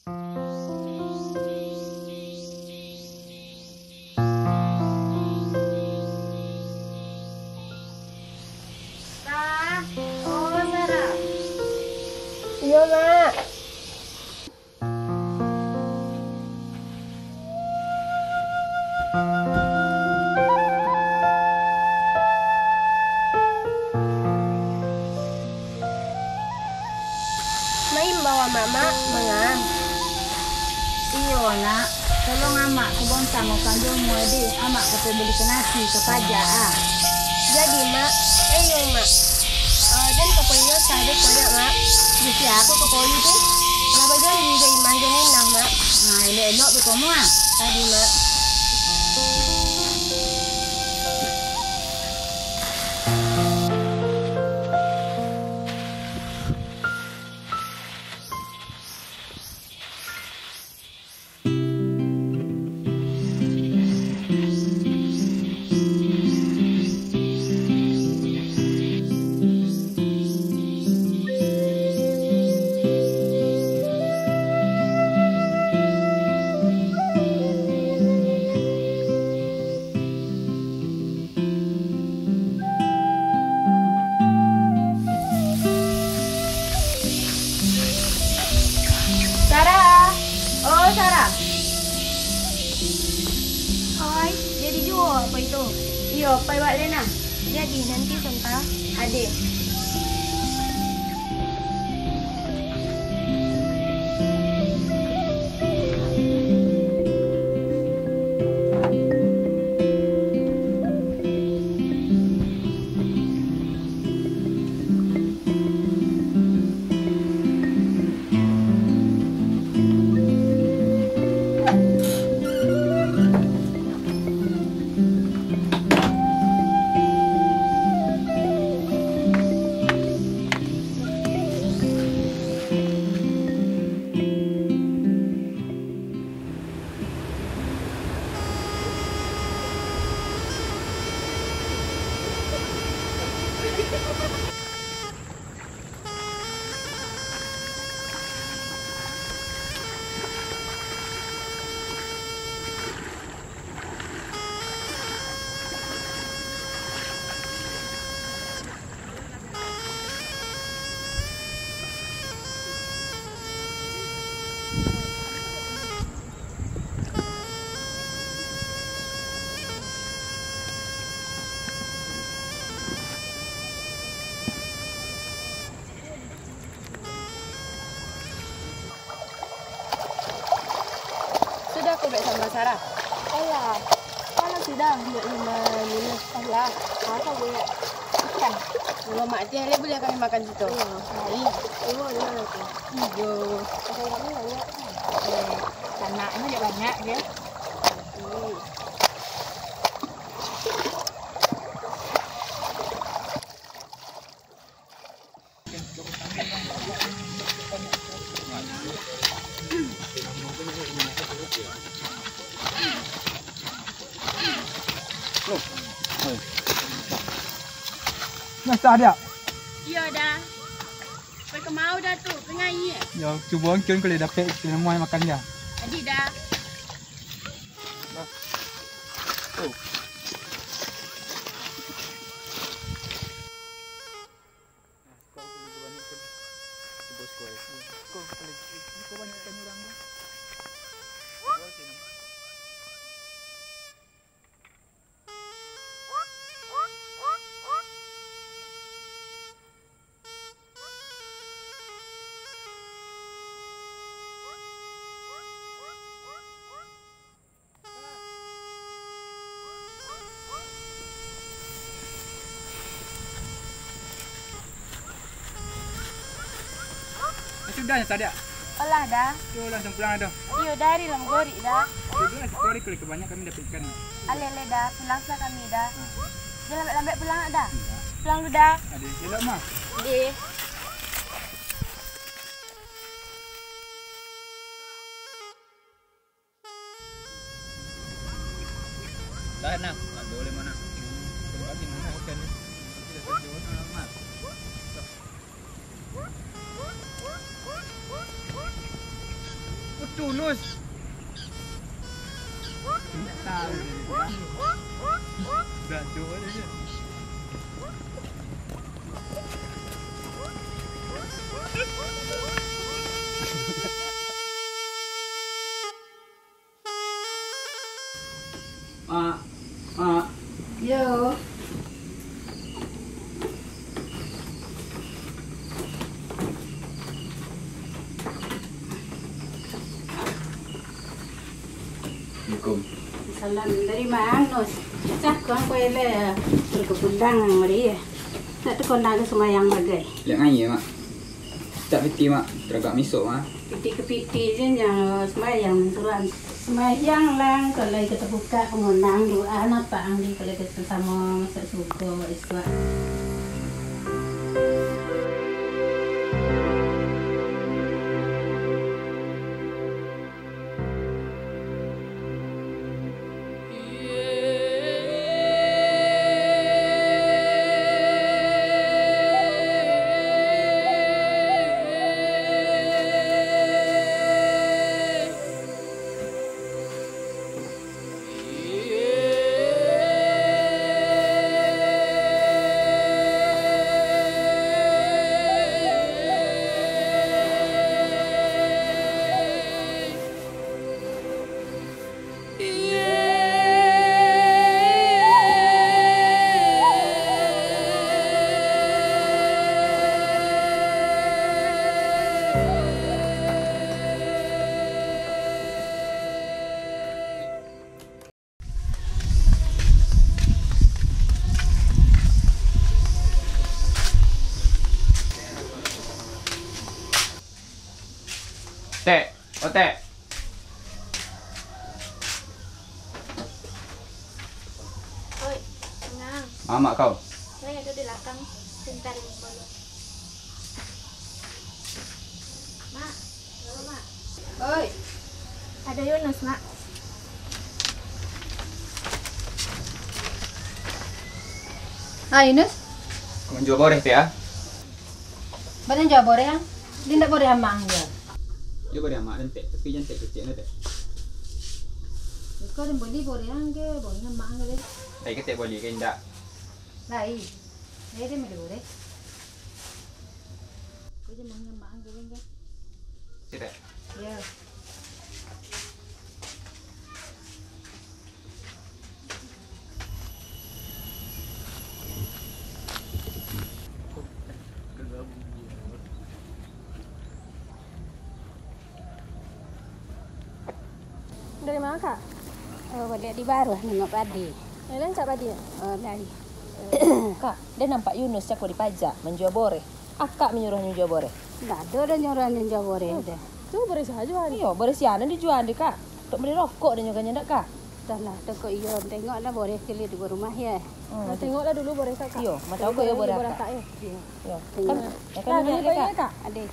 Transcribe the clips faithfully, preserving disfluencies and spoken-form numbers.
Sarah, oh Sarah. Iyo, Mak. Maimbau amak, Mak, manga? Iyo, Nak. Tolong amak ka Bontang, ka Panjang Umua deh. Amak ka pai bali ka nasi, ka pajak, ah. Jadi, Mak. Ayo, Mak. Ah, den ka pai nyo sah deh, Mak. Di sia ko ka pai tu? Lah bajanji jo Imah jo Minah, Mak. Nah, elok-elok tu komo, ah. Tadi, Mak. Sarah! Oh, Sarah! Hai, jadi juo apo itu? Iyo, pai bak Lena. Jadi, nanti santa. Ade. Sudah ko buek samba, Sarah? Alah, alah sudah, buek lima minus. Alah, apo buek ikan? Kalau mak tiah, lai buliah kami makan situ. Iyo, baik. Iyo, di mano tu? Iyo. Pasan kami banyak kan? Eh, tanaknyo banyak, yo. Hmm. Nah, sah, Diak? Iyo, Da. Pai ka ma Da tu? Ka ngai? Yo, cubo angkun kalau dapek, kito namuah makan, Da. Jadi, Da. Nah. Oh. Sudah nyo tadi, ah? Alah, Da. Tu langsung pulang, Da. Iyo, Da, ari lah magorik, Da. Tu, tu lah, sekali kalau kebanyak kami dapek ikan. Aleh, aleh, Da. Pulang sa kami, Da. Ha. Jan lambek-lambek pulang, Da. Indak. Pulang dulu, Da. Ade, elok, mah. Ade. Tahan, nah. Ado leh, mana? Tempat di mana ikan ni? Kita kerja mana, Mat? Tuh. Nah, Yunus. Indak tahu. Gaduh aja. Mak, mak. Yo. Assalamualaikum. Salam dari ma, Nus? Cah, kuang kue le, terkepundang mari. Nak tekondang ke semayang bagai. Liak aia, Mak. Cak piti, Mak. Teragak misok, Mak. Piti ke piti je, jan sembahyang suruhan. Sembahyang lah, kalau kita buka pengundang doa, napa ang di kalau kita sama masuk surga esok. Tek, otek. Oi, Ngang. Mamak kau. Oi, ado di lakang. Pintar ni malu. Mak, halo, Mak. Oi. Ado Yunus, Mak. Ah, Yunus. Kau manjua boreh, Tek, ah? Bana jua boreh ang? Di ndak boreh amak ang jua? Iyo boreh amak, den tek, tapi jan tek kecek nyo, Tek. Iko den boli boreh ang ge, boreh amak ang ge, deh. Lai ketek boli ke indak? Lai. Lai den boli boreh. Ko je boreh amak ang ge, deh. Iyo, Tek. Iyo. Dari ma, Kak? Oh, baliak di baruah nengok padi. Lai rancak padi, Kak? Oh, lai. Kak, den nampak Yunus cako di pajak manjua boreh. Akak manyuruah nyo jua boreh? Ndak ado doh nyuruah nyo jua boreh doh. Tu boreh sia jua ni? Iyo, boreh sia nan dijuahan deh, Kak. Untuak bali rokok deh nyo kan, ndak, Kak? Dah lah, toko iyo, tengoklah boreh kali di rumah, yo. Hmm. Nah, tengoklah dulu boreh Kak. Iyo, mantau ko iyo boreh Kak. Iyo. Iyo. Tengok. Kan, ya kan, nah, ni, Kak? Adeh.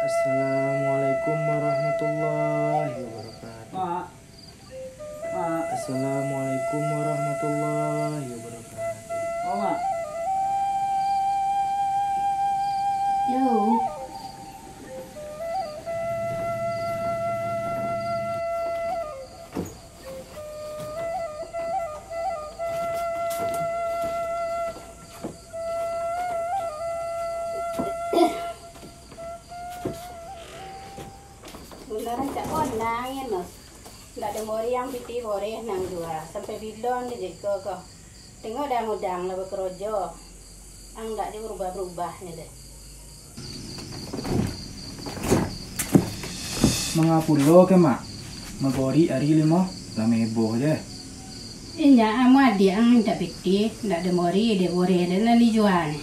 Assalamualaikum warahmatullahi wabarakatuh. Mak. Mak. Assalamualaikum warahmatullahi wabarakatuh. Oh, Mak. Yo. Bunda rancak konang, yo, Nus. Ndak den bori ang piti boreh nan jua. Sampai bilo ang dijiko ko? Tengok dang udang lah bakarajo. Ang ndak di barubah-barubah nyo deh. Manga pulo ke, Mak? Magori ari limo, lah meboh je. Indak, amuah adiak ang mintak piti, ndak den bori, dek boreh den nan dijua ni.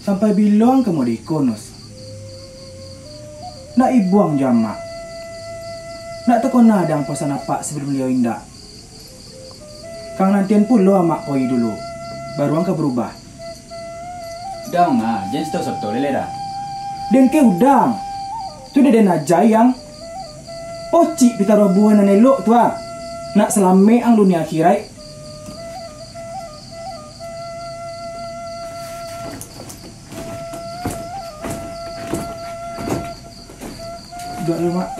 Sampai bilo ang ka modeko, Nus? Ndak ibo ang jo amak? Ndak takona dang pasan apak sabalun baliau indak? Kang nantian pulo amak poi dulu, baru ang ka barubah. Dang, ah, jan sato-sato lele dah. Den ke udang. Tu dah den ajai ang. Pocik pitaruah buah nan elok tu, ah. Nak salamek ang dunia akhirat. Duduak dulu, Mak.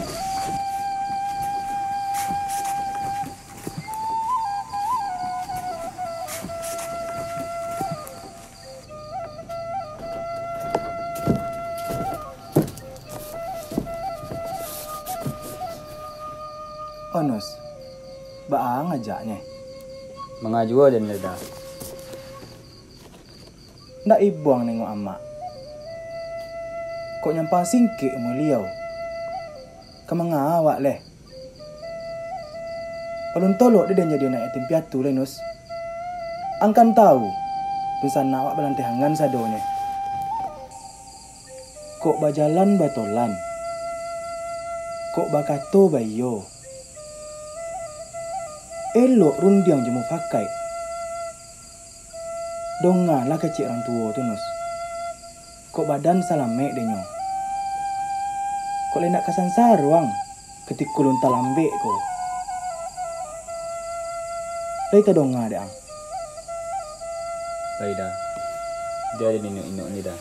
Onus, baa ngajaknyo? Mangajuo den, Leda. Ndak ibo ang nengok amak. Kok nyampang singkek umua liau. Ka manga awak leh. Alun tolok dek den jadi anak yatim piatu lai, Nus. Ang kan tahu, dunsanak awak balantehangan sadonyo. Kok bajalan batolan, kok bakato baiyo. Elok rundiang jo mufakaik. Dongalah kecek urang tuo tu, Nus. Kok badan salamek denyo. Kok lai ndak ka sansaro ang katiko lunta lambek ko. Lai tadonga dek ang? Lai, Da. Jan den inok-inok ni, Da.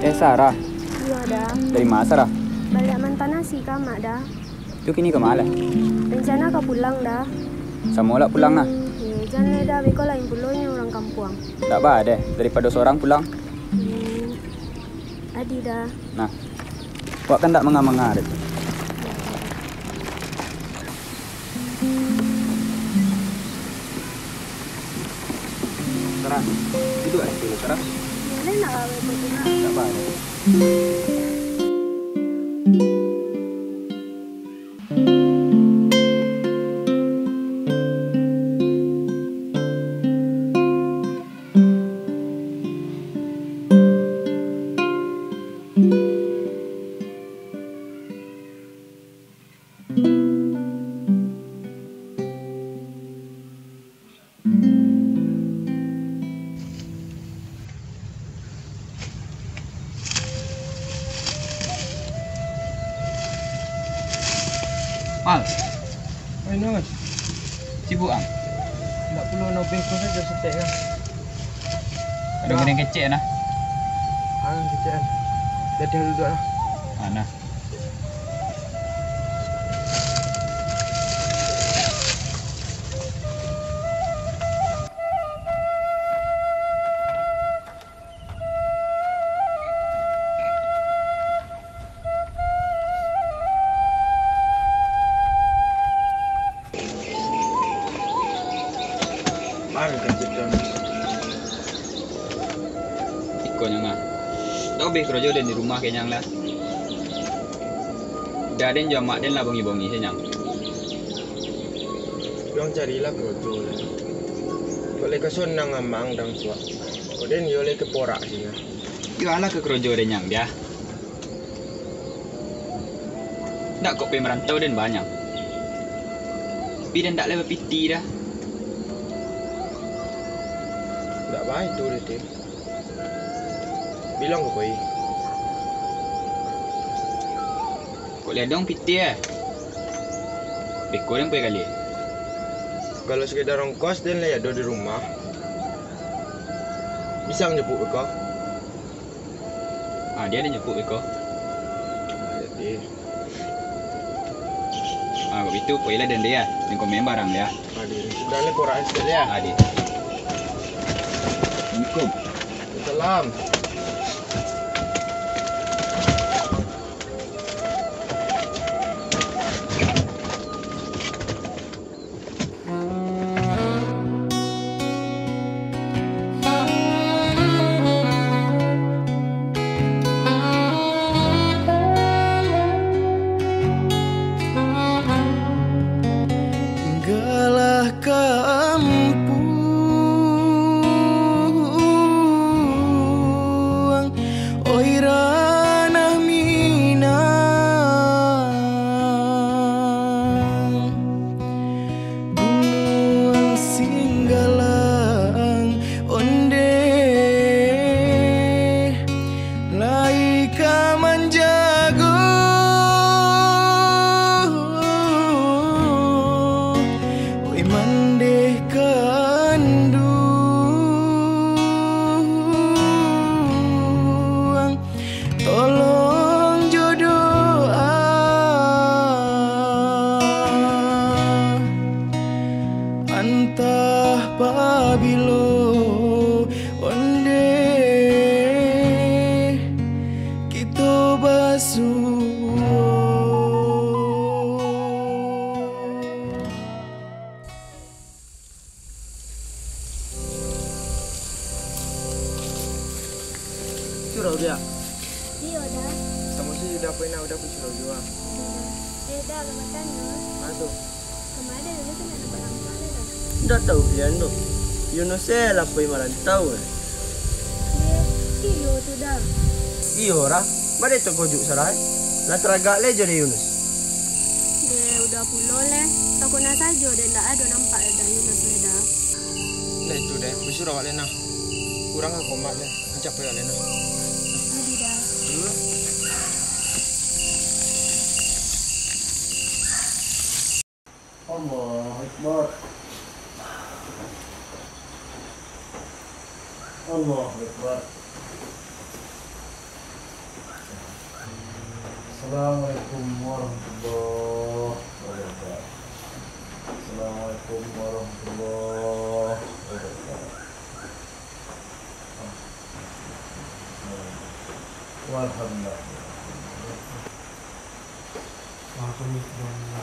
Eh, Sarah. Iyo, Da. Dari ma, Sarah? Baliak maanta nasi ka amak, Da. Tu kini ka ma lai? Rencana ka pulang, Da. Samo lah pulang nah. Eh, jan lai, Da, beko lain pulo nyo urang kampuang. Ndak baa deh, daripado sorang pulang. Hmm, adi, Da. Nah, wak kan ndak manga-manga deh tu. Sarah, duduak lah situ, Sarah. Boleh ndak, Abah, ikut pulang? Ndak baa deh. Mal. Oi, Nus. Sibuk, Ang? Ndak pulo, no, beko sajo saketek, Ang. Ado gadang kecek, nah. Ang kecek, Ang. Jadi duduak, nah. Ah, nah. Iko nyang ah. Ndak obeh karajo den di rumah kanyang lah. Da den jo amak den lah bongi-bongi se nyang. Ang carilah karajo lah. Kok lai ka sonang amak ang dang suak. Kok den iyo lai ka porak se nyang. Iyo alah ka karajo den nyang, Da. Ndak kok pai marantau den banyak. Tapi den ndak lai bapiti doh. Ndak baa itu, Dek. Bilo ang ka pai? Kok lai ado ang pitih, eh? Beko den pai kali. Kalau sakadar ongkos den lai ado di rumah. Bisa ang japuik beko? Ah, den japuik beko. Jadi. Ah, kok baitu, pailah den, Da, ah. Den komen barang, Da, ah. Ah, di. Sudah lah, porak sikit, Da, ah. Ah, di. Assalamualaikum. Waalaikumsalam. Galah ka ampuh Ya. Iyo, Da. Samo si Uda pun nak, Uda pun suruh jua. Eh, Da, kalau batanyo. Ha, tu. Kama Yunus tu ndak nampak-nampak lai, Da. Ndak tahu pian tu. Yunus eh lah pai marantau, eh. Eh, iyo tu, Da. Iyo, Da. Bade tangkojuik, Sarah, eh. Lah taragak lai jo dek Yunus. Deh, Uda pulo lai. Takona sajo deh, ndak ado nampak dek Yunus lai, Da. Nah, itu deh, basuruah awak lai nah. Urang ka komak deh. Capek kali nah. Tadi dah. Allahu Akbar. Allahu Akbar. Assalamualaikum warahmatullahi wabarakatuh. Assalamualaikum warahmatullahi wabarakatuh. Alhamdulillah. Waalaikumsalam.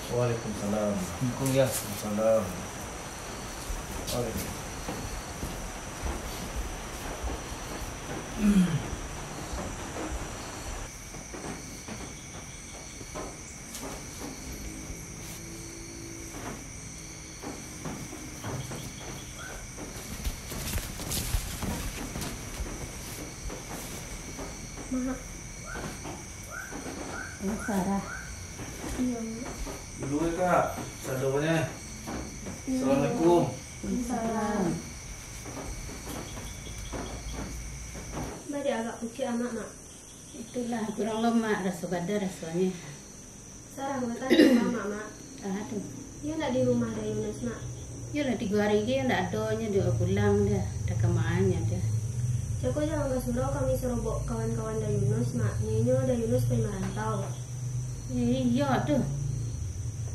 Waalaikumsalam. Assalamualaikum, ya. Waalaikumsalam. Waalaikumsalam. Mak. Eh, Sarah. Iyo, Mak. Dulu ya, Kak. Sadonyo. Iyo. Assalamualaikum. Waalaikumsalam. Baliak agak pucuak amak, Mak. Itulah, kurang lomak raso badan rasonyo. Sarah batanyo ka amak, Mak. Ah, tu. Iyo ndak di rumah Da Yunus, Mak? Iyolah, tigo hari ko ndak ado nyo, dio pulang dah, dah ka ma nyo dah. Cako jangan ka surau kami sorobok kawan-kawan Da Yunus, Mak. Nyo Da Yunus pai marantau. Eh, iyo tu.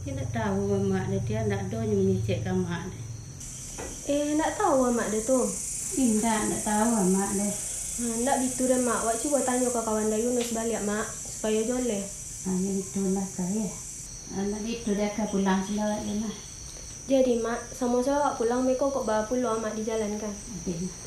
Iyo ndak tahu amak deh, dio ndak ado nyo mangecek ka amak deh. Eh, ndak tahu amak deh tu? Indak, ndak tahu amak deh. Nah, ndak bitu deh, Mak. Wak cubo tanyo ka kawan Da Yunus baliak, Mak, supayo joleh. Ah, yo itulah ka, eh. Ah, ndak bitu deh, ka pulang sandawat deh, Mak. Jadi, Mak, samo-samo awak pulang, beko kok bapulo amak di jalan, kan? Oke, Mak.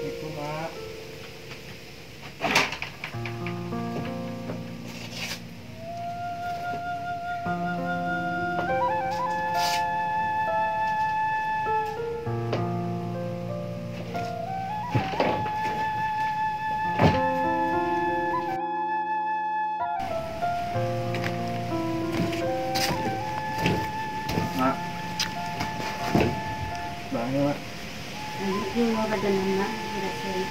Assalamualaikum, Mak. Mak. Bangun, Mak. Anak juo badan amak, rasonyo.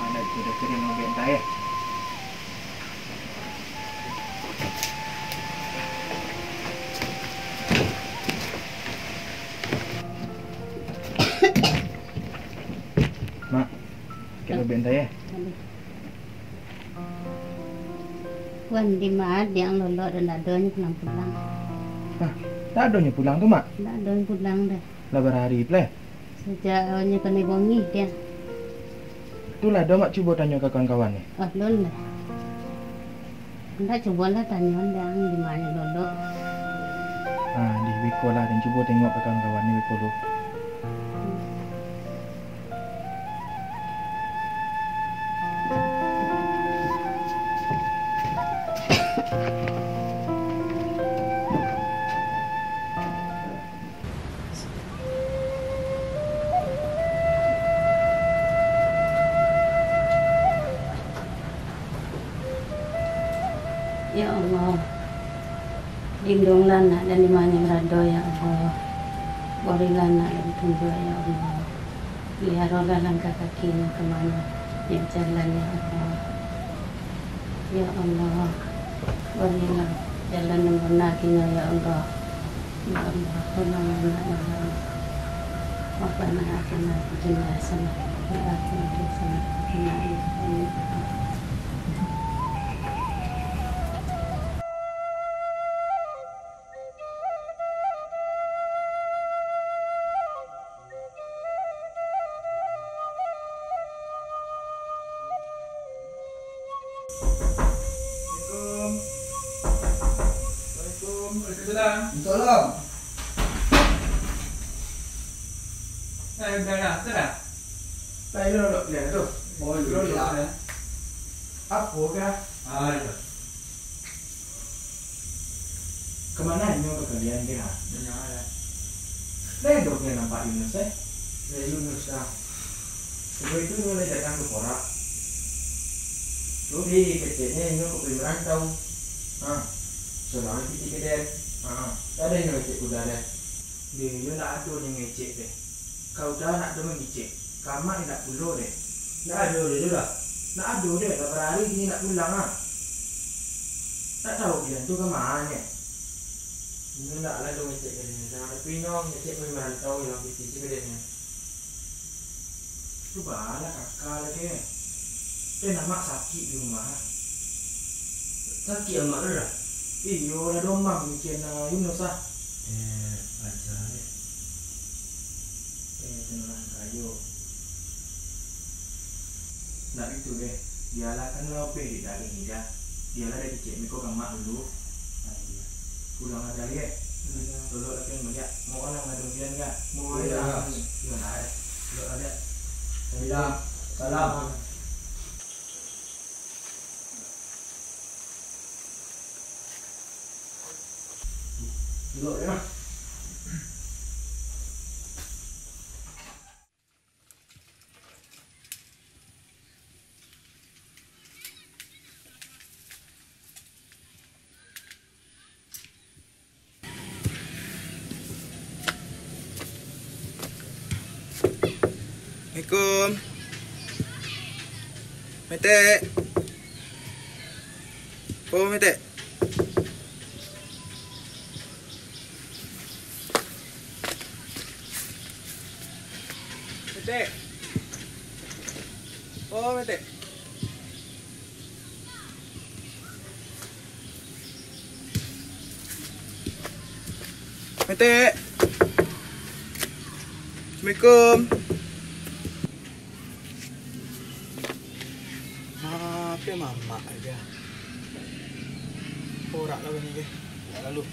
Anak juo dah kering, mau bentar, ya. Mak, kek lo bentar, ya. Aduh. Wan, di ma Adiang Lolok dan ndak adonyo pulang-pulang. Hah, ndak adonyo pulang tu, Mak? Ndak adonyo pulang dah. Lah bara hari pulo? Sajak awaknyo kanai bongih, Diang. Tu lah, ado Mak cubo tanyo ka kawan-kawan ni? Oh, alun lah. Ndak, cubolah tanyo, Diang, di ma nyo Lolok. Ah, di beko lah, Diang, cubo tengok ka kawan-kawan ni beko lu. Ya Allah, lindunglah anak dari ma nyo barado, ya Allah. Barilah anak dari tunjuak, ya Allah. Paliarolah langkah kakinyo ka ma nyo nyo bajalan, ya Allah. Ya Allah, barilah jalan nan bana baginyo, ya Allah. Ya Allah, tolonglah anak, ya Allah. Rabbana atina fid dunya hasanah wa fil akhirati hasanah wa qina adzabannar. Assalamualaikum. Waalaikumsalam. Waalaikumsalam. Eh, udah dah, sudah. Lah, iyo, dok, pilihan tu. Oh, iyo, iyo. Apo kah? Ah, iyo. Ka mano inyo ka kalian, kah? Banyak, yo. Lai doh kalian nampak Yunus, eh? Lai Yunus, ah. Sudah itu inyo lai datang ka Porak. Tapi keceknyo inyo ka pai marantau. Ha. Soalnyo pitih keden. Ha. Ndak ado inyo ngecek kuda deh. Deh, iyo ndak ado inyo ngecek deh. Kau dah nak ado mangecek, ka amak indak pulo deh. Ndak ado deh tu lah. Ndak ado deh, lah bara hari kini ndak pulang ah. Ndak tahu pilihan tu ka ma nyo. Inyo ndak lah tu ngecek ka dek inyo, tapi inyo ngecek pai marantau ilang pitih tu ka dek inyo. Cubolah kaka lah deh. Den amak sakik di rumah. Sakik amak tu dah? Iyo lah, domam mikian Yunus ah. Eh, aja deh. Eh, tenang, kayo. Ndak itu deh. Bialah kan lah obeh di daging ida. Bialah dari kecek miko ka amak dulu. Ah, iyo. Pulang aja deh. Iyo. Tolok lagi baliak. Mohon lah ngadung pian ka. Mohon lah. Iyo lah. Tolok aja. Salam. Salam. Duduk, ya. Assalamualaikum. Metek. Oh, Metek. Metek. Oh, Metek. Metek. Assalamualaikum. Apo mamak aja. Porak lah bunyi deh. Ya, lalu.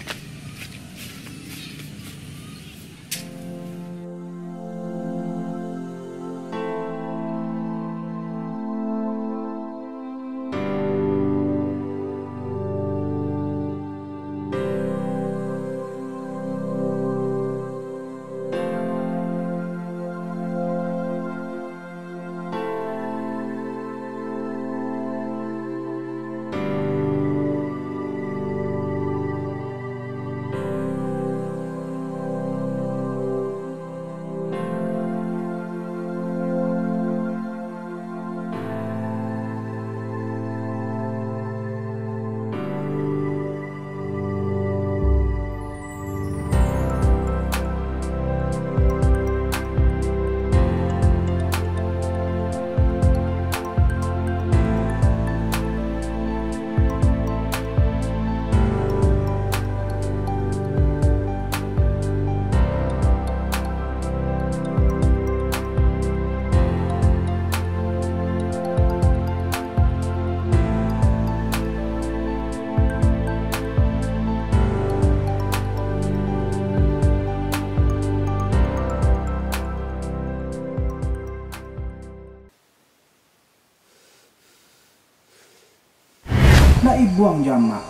Nak ibuang jo amak.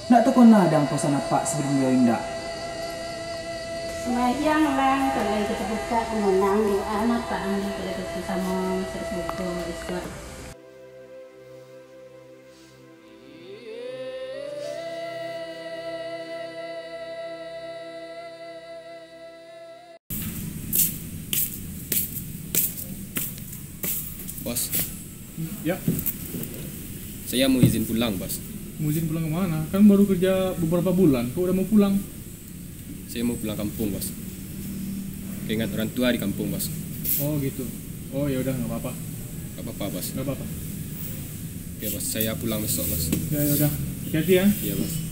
Nak takona dang pasan apak sabalun jo indak. Sumbayang lang, kalau kita buka, menang doa, napa ambil kalau kita sama, terbuka, isuak. Bos. Ya. Saya mau izin pulang, Bos. Mau izin pulang ke mana? Kan baru kerja beberapa bulan, kok udah mau pulang? Saya mau pulang kampung, Bos. Ingat orang tua di kampung, Bos. Oh, gitu. Oh, ya udah, nggak apa-apa. Nggak apa-apa, Bos. Nggak apa-apa. Oke, Bos. Saya pulang besok, Bos. Ya, ya udah. Hati-hati ya. Iya, Bos.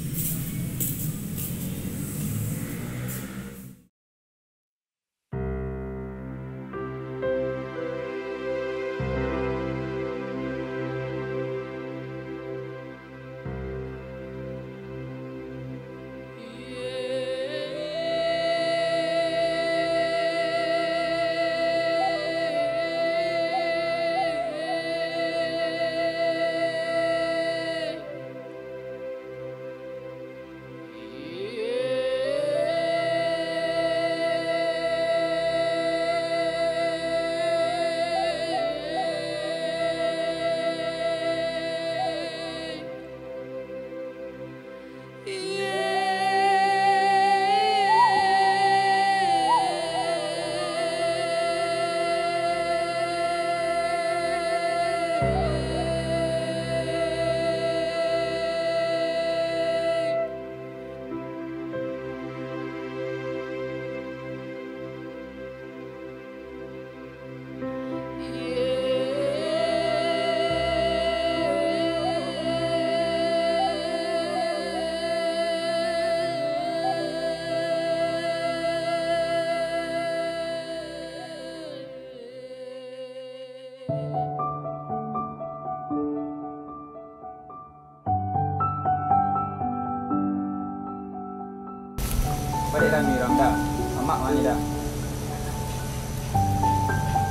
Baliak dah, Miram, dah. Amak mano dah?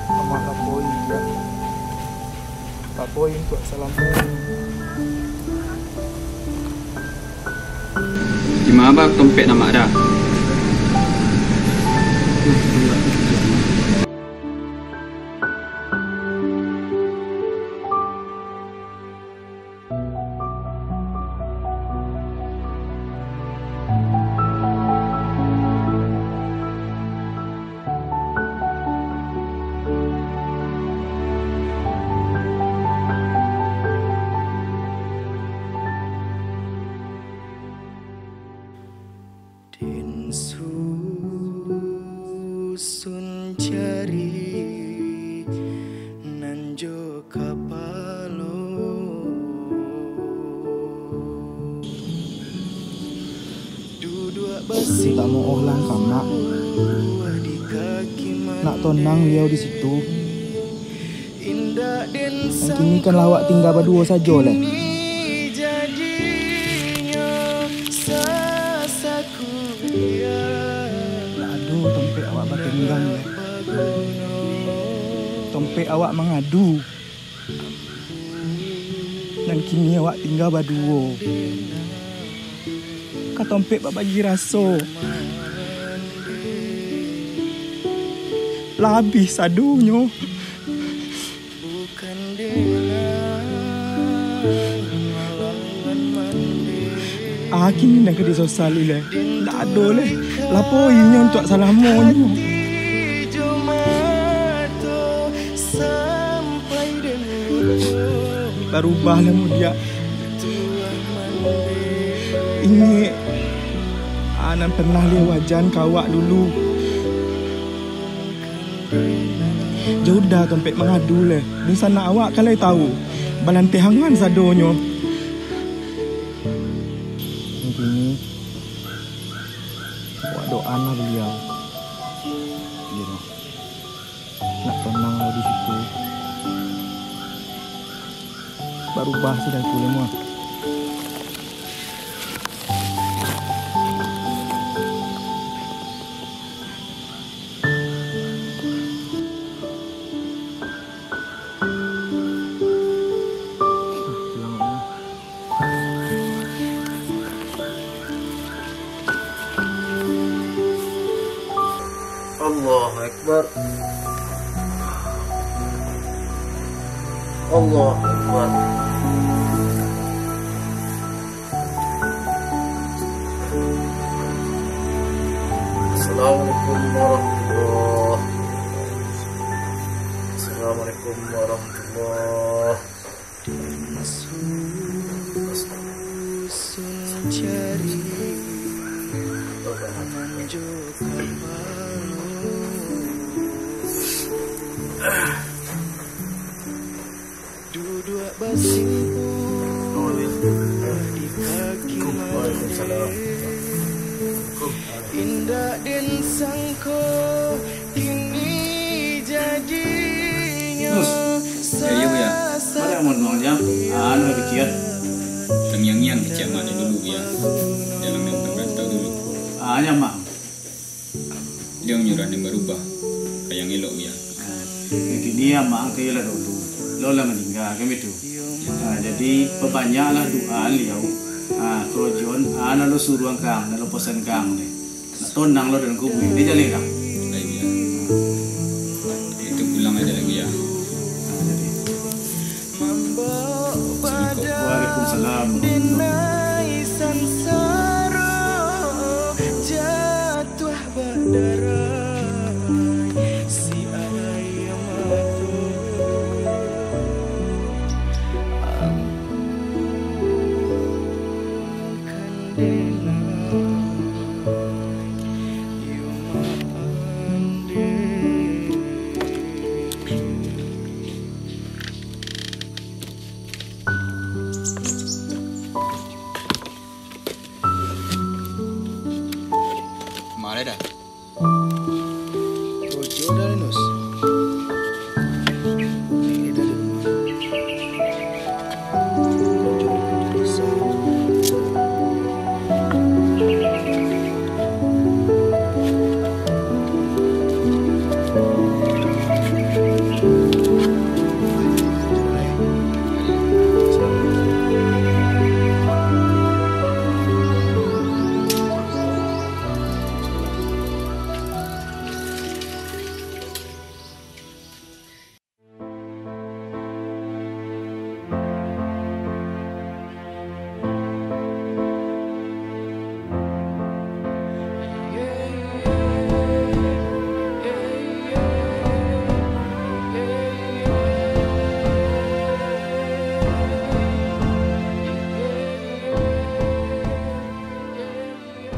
Amak lapoi, dah. Lapoi untuak salamo. Di ma baa tompek amak dah? Den susun jari nan jo kapalo. Duduak basinggu. Mintak maoh lah ka amak. Nak tonang baliau di situ. Nan kini kan lah awak tingga baduo sajo lai. Ndak ado tompek awak batenggang lai. Tompek awak mangadu. Nan kini awak tingga baduo. Ka tompek babagi raso. Lah abih sadonyo. Ah, kini nan ka disosali lai. Ndak ado lai. Lapoi inyo untuak salamonyo. Barubah lah mudiak. Ingek, ah, nan pernah lai wajan ka awak dulu. Jaudah tompek mangadu lai. Dunsanak awak ka lai tawu. Balantehangan sadonyo. Kini, awak doaanlah baliau. Iyo. Nak tonang lo di situ. Barubah sudah tu lai mah. Allahu Akbar. Allahu Akbar. Assalamualaikum warahmatullahi. Assalamualaikum warahmatullahi. Susun jari nan jo kapalo. Sangko kini jadinyo. Mus. Yo, yo, Buya. Baa mah nuang jam? Anu, pikia. Tangiang-ngiang kecek amak dulu, Buya. Jalan nan barantau dulu. Ah, nyo, Mak. Dia manyuruah nan barubah ka nan elok, Buya. Ah, kini amak angku lah dulu. Lo lah maningga, kan baitu. Ah, jadi, pabanyaklah doa liau. Ah, karajo, ah, nan lo suruah ang, nan lo pasan ang deh. Nak tonang lo dalam kubua, dia jaleh lah. Baik, Buya. Itu pulang aja lagi, ya. Waalaikumsalam. Ma lai, Da? Karajo Da Linus.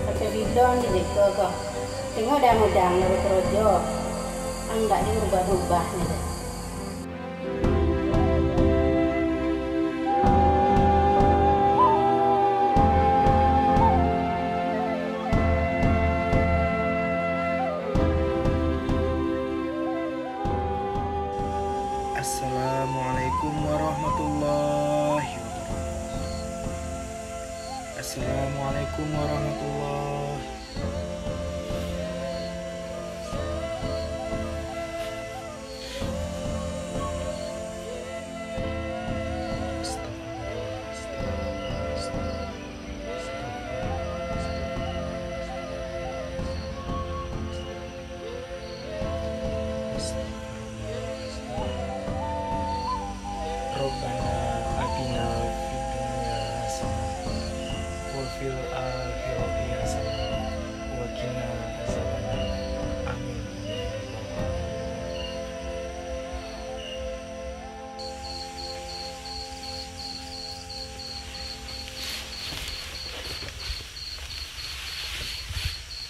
Sampai bilo ang di beko ko? Tengok dek ang, Ujang, nan bakarajo. Ang ndak den barubah-rubah nyo doh. Assalamualaikum warahmatullahi wabarakatuh. Assalamualaikum warahmatullahi. Rabbana atina fid dunya hasanah wa fil akhirati hasanah wa qina azabannar. Amin.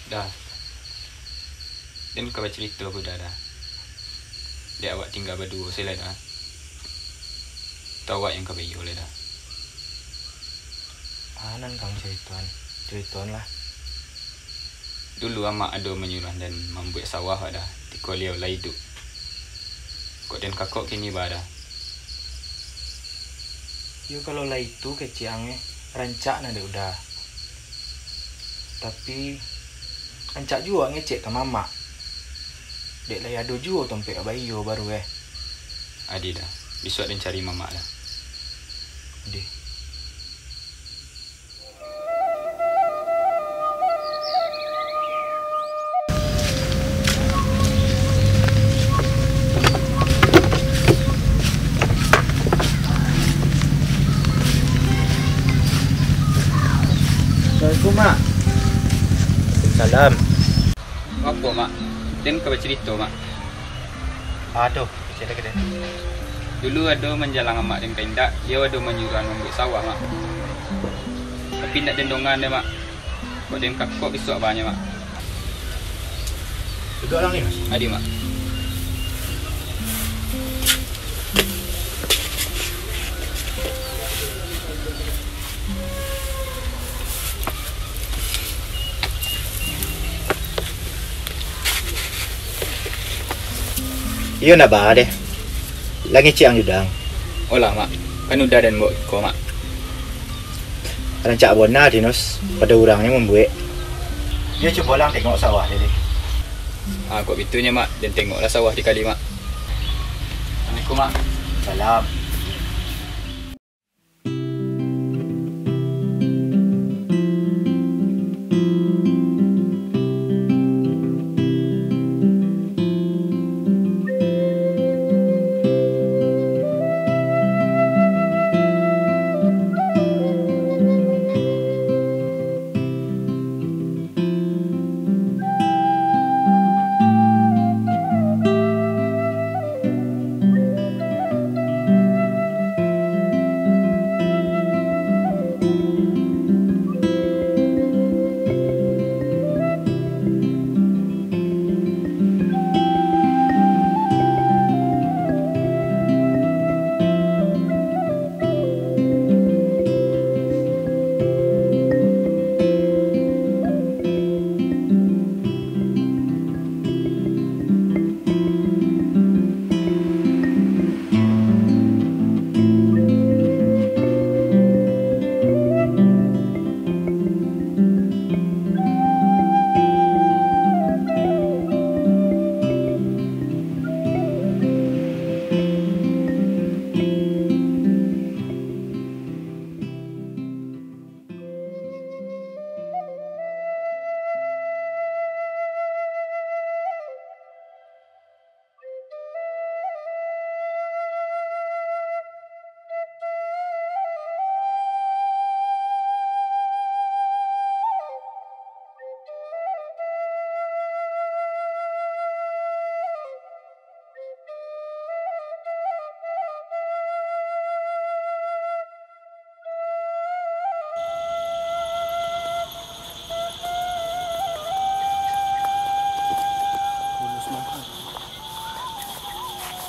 Da, den ka bacarito ko Da, Da. Dek awak tingga baduo se lai, Da. Atau awak nan ka baiyo lai, Da? Ah, nan ka ang caritoan, caritoanlah. Dulu amak ado manyuruah den mambuek sawah, Da, tiko liau lai iduik. Kok den kakok kini baa, Da? Iyo, kalau lah itu kecek ang, eh, rancak nan dek Uda. Tapi, rancak juo ngecek ka mamak. Dek lai ado juo tompek baiyo baru, eh. Adi, Da. Bisuak den cari mamak, Da. Adi. Assalamualaikum, Mak. Waalaikumsalam. Apo, Mak? Den ka bacarito, Mak. Aduh. Kecek lagi deh. Dulu ado manjalang amak den ka indak, liau ado manyuruah mambuek sawah, Mak. Tapi indak den donga deh, Mak. Kok den kakok bisuak banyak, Mak. Duduak lang ni, Mas. Adi, Mak. Iyo ndak baa deh. Lah ngecek ang judang. Olah, Mak. Kan udah den buek iko, Mak. Rancak bona, Dinus. Pado urangnyo mambuek. Iyo, cubo lang tengok sawah deh. Ah, kok bitunyo, Mak. Den tengoklah sawah di kali, Mak. Assalamualaikum, Mak. Salam.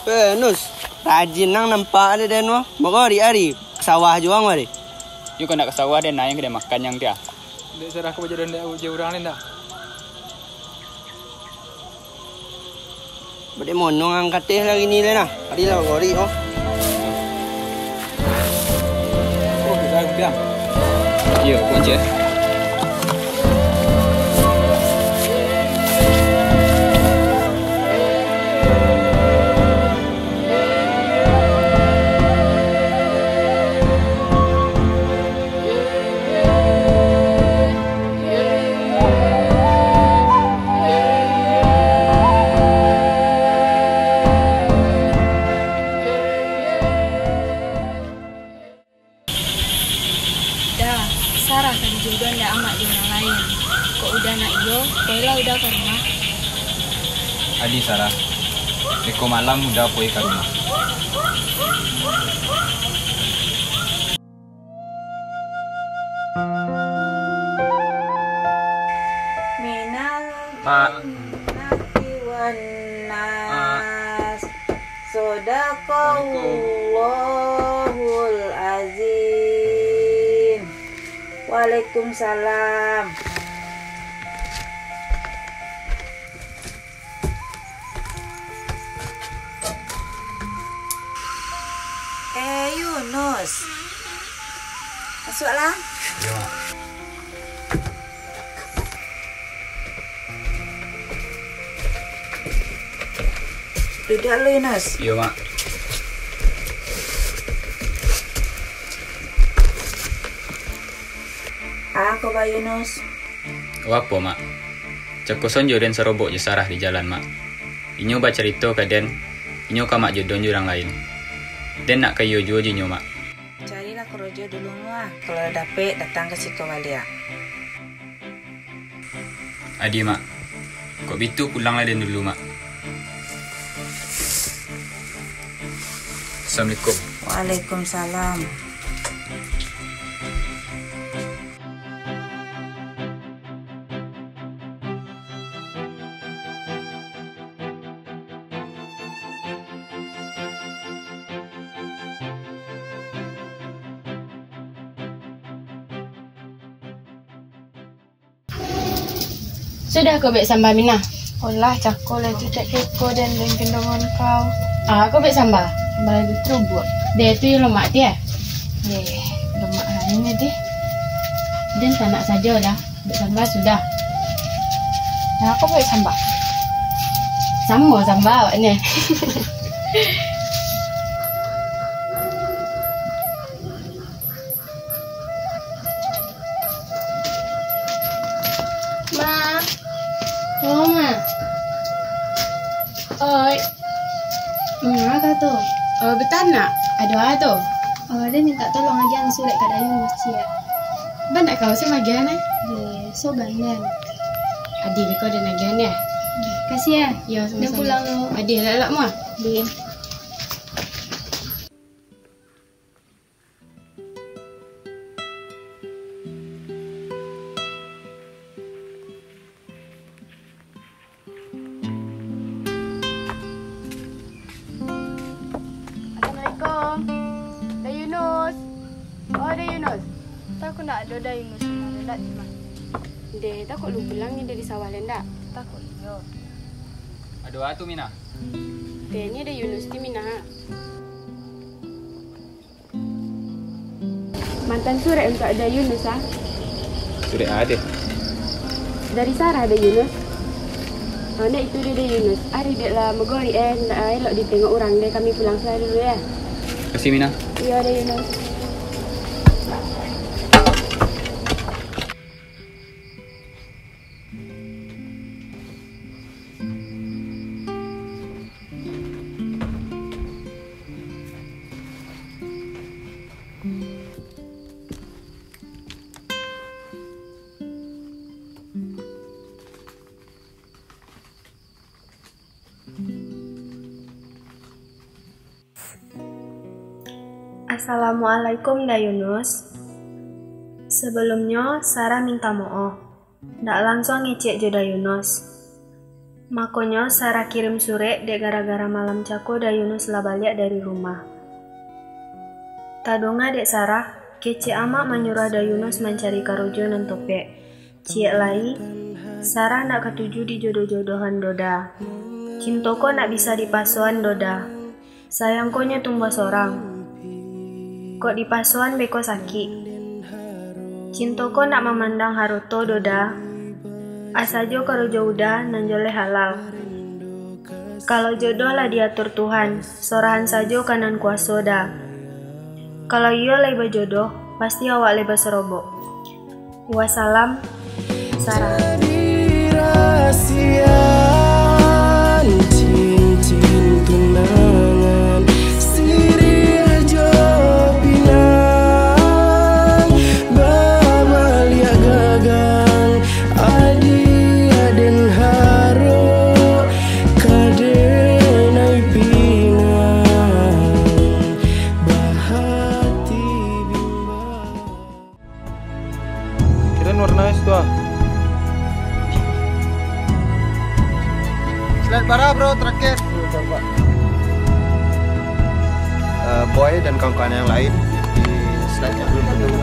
Eh, Nus, rajin ang nampak dek den wah. Mako ari-ari ka sawah juo ang wari. Yo, kok ndak ka sawah den, nayiang ka den makan nyang tiah. Dek sarah ka bajalan dek uji urang ni ndak? Badek monong ang kateh lah kini lai nah. Ari lah bagori oh. Oh, bisa udah. Iyo, kunci. Dah, Sarah ka dijodohan dek amak jo urang lain. Kok Uda nak iyo, poilah Uda ka rumah. Adi Sarah, beko malam Uda poi ka rumah. Minal jinnati wan nas. Sadaqallahul azim. Waalaikumsalam. Eh, Yunus. Masuaklah. Iyo, Mak. Duduak lu, Yunus. Iyo, Mak. Ako ba, Yunus? Apo, Mak? Cako sonjo den sarobok jo Sarah di jalan, Mak. Inyo bacarito ka den, inyo ka Mak jodohan jo urang lain. Den nak ka iyo juo jo inyo, Mak. Carilah korojo dulu, Nuah. Kalau lah dapek, datang ka siko baliak. Adi, Mak. Kok bitu, pulanglah den dulu, Mak. Assalamualaikum. Waalaikumsalam. Sudah ko bek samba Minah. Olah, cako lah tu, tak keko den, den kendongan kau. Ah, kau buek samba? Samba tu buek. Deh, tu yang lemak tu, eh? Deh, lemak lain ni, deh. Den tak nak sajo lah. Buek samba sudah. Nah, kau buek samba? Samo samba awaknyo. Ma. Oh, Ma. Oi. Ma ka tu? Oh, batanak. Ado a tu? Oh, den mintak tolong agiahan surek ka Da Yunus ciek. Baa ndak kau se maagiahan, eh? Deh, so gandang. Adih beko den agiahan, yo? Kasih, yo. Yo, den samo-samo. Pulang dulu. Adih, elok-elok ma. Deh. Assalamualaikum. Da Yunus. Oh, Da Yunus. Tako ndak ado Da Yunus, ndak ado ndak ti mah. Deh, tako lu pulang ni dari sawah lai ndak? Tako iyo. Ado a tu, Mina? Deh, ni Da Yunus ti, Mina. Mantan surek untuak Da Yunus, ah. Surek a deh? Dari Sarah, Da Yunus. Oh, ndak itu deh, Da Yunus. Ari dek lah magorik, eh, ndak elok ditengok urang deh. Kami pulang sudah dulu, yo. Kasih, Mina. Iyo, Da Yunus. Assalamualaikum, Da Yunus. Sabalumnyo, Sarah minta maoh. Ndak lansuang ngecek jo Da Yunus. Makonyo Sarah kirim surek dek gara-gara malam cako Da Yunus lah baliak dari rumah. Tadonga dek Sarah, kecek amak manyuruah Da Yunus mancari karojo nan topek. Ciek lai, Sarah ndak katuju dijodoh-jodohan doh Da. Cinto ko ndak bisa dipasoan doh Da. Sayang ko nyo tumbuah sorang. Kok dipasoan beko sakik. Cinto ko ndak mamandang haroto doh Da. Asa jo karojo uda nan joleh halal. Kalau jodoh lah diatur Tuhan, sorahan sajo ka nan kuaso Da. Kalau iyo lai bajodoh, pasti awak lai basorobok. Wassalam, Sarah. Jadi rahasian cincin tunangan, siriah jo pinang, babaliak gagang, adiak den harok, ka den ai pinang, bahati bimbang. Kirain warna es tu, ah. Slide bara, bro, terakhir. Eh, Boy dan kawan-kawan yang lain di slide yang belum ketemu.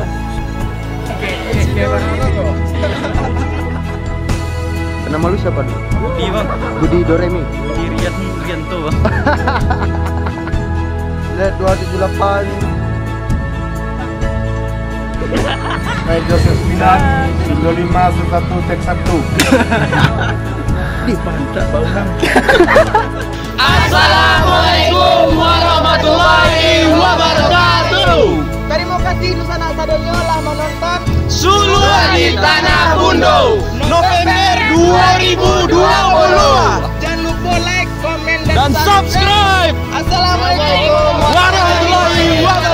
Nama lu siapa dulu? Budi, Bang. Budi Doremi. Budi Rian, Rianto, Bang. Slide dua tujuh lapan. Slide dua sembilan, dua lima, satu satu, take satu. Di pantat bau nang. Assalamualaikum warahmatullahi wabarakatuh. Tarimo kasih dunsanak sadonyo lah manonton Suluak di Tanah Bundo, November dua ribu dua puluh. Jan lupo like, komen, dan subscribe. Assalamualaikum warahmatullahi wabarakatuh.